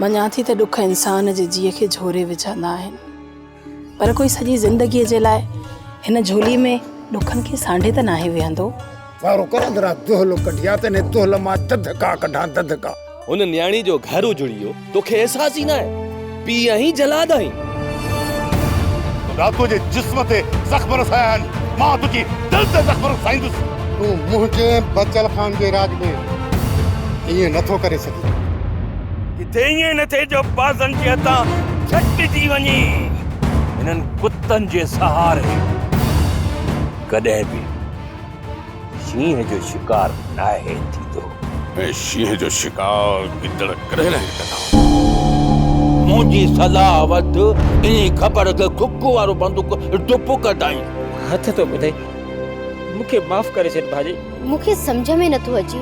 مڃان ٿي ته ڏک انسان جي جيء کي جهوري وجهندا آهن، پر ڪوئي سڄي زندگيء جي لاء هن جهولي ۾ ڏکن کي سانڍي ته ناهي ويهندو. وارو ڪر اندران دهل ڪڍيان ته انهي دهل مان دڌڪا ڪڍان دڌڪا. هن نياڻي جو گهر اجڙي ويو، توکي احساس ئي ناهي، پيء آهين جلاد آهين. تو ڏاتوء جي جسم تي زخم رسايا آهن، مان تنهنجي دل تي زخم رسائيندس. تون منهنجي ۽ بچل خان جي راڄ ۾ ائين نه ٿو ڪري سگهين. ڪٿي ائين نه ٿئي جو بازن جي هٿان ڇٽجي وڃين. هنن ڪتن جي سهاري ڪڏهن به شينهن جو شڪار ناهي ٿيندو. ۽ شينهن جو شڪار گدڙ ڪڏهن ناهن ڪندا. منهنجي صلاح وڌ، انهي خبر کي کک وارو بندوق ڊپ ڪڍائين. هٿ ٿو ٻڌئي، مون کي معاف ڪري ڇڏ ڀاڄي. مون کي سمجهه ۾ نٿو اچي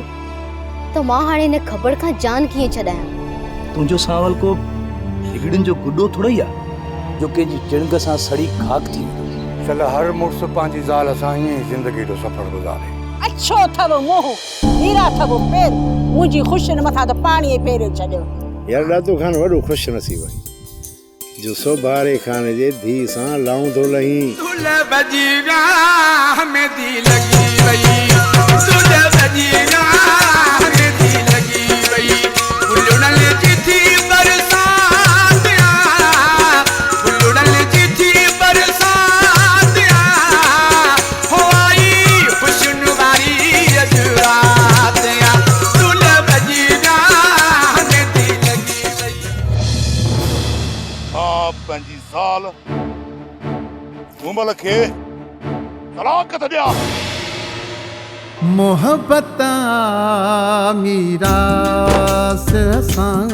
ته مان هاڻي هن کٻڙ کان جان ڪيئن ڇڏايان. تنهنجو سانول ڪو هيڙن جو گڏو ٿورئي آ جو ڪنهن جي چڻنگ سان سڙي خاڪ ٿي ويندو. شل هر مڙس پنهنجي زال سان ائين ئي زندگي جو سفر گذاري. اڇو اٿئو منهن، نيرا اٿئو پير، منهنجي خوشين مٿان ته پاڻي ئي ڦيري ڇڏيو. يار ڏاتو خان وڏو خوش نصيب آهين جو سوڀاري خان جي ڌيء سان لائون ٿو لهين. دھل ڀڄي ويا ميندي لڳي وئي دھل ڀڄي ويا ميندي لڳي وئي گلڙن جي ٿي برسات آ گلڙن جي ٿي برسات آ هو آئي خوشين واري اڄ رات آ دھل ڀڄي ويا ميندي لڳي وئي. مان پنهنجي زال مومل کي طلاق ٿو ڏيان. محبت آ ميراث اسان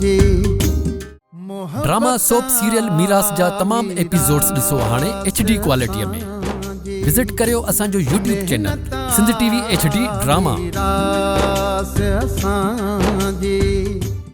جي. ڊراما سوپ سيريل ميراث جا تمام ايپيسوڊز ڏسو هاڻي ايڇ ڊي ڪوالٽي ۾ وزٽ ڪريو اسان جو YouTube channel Sindh T V H D drama. ميراث اسان جي.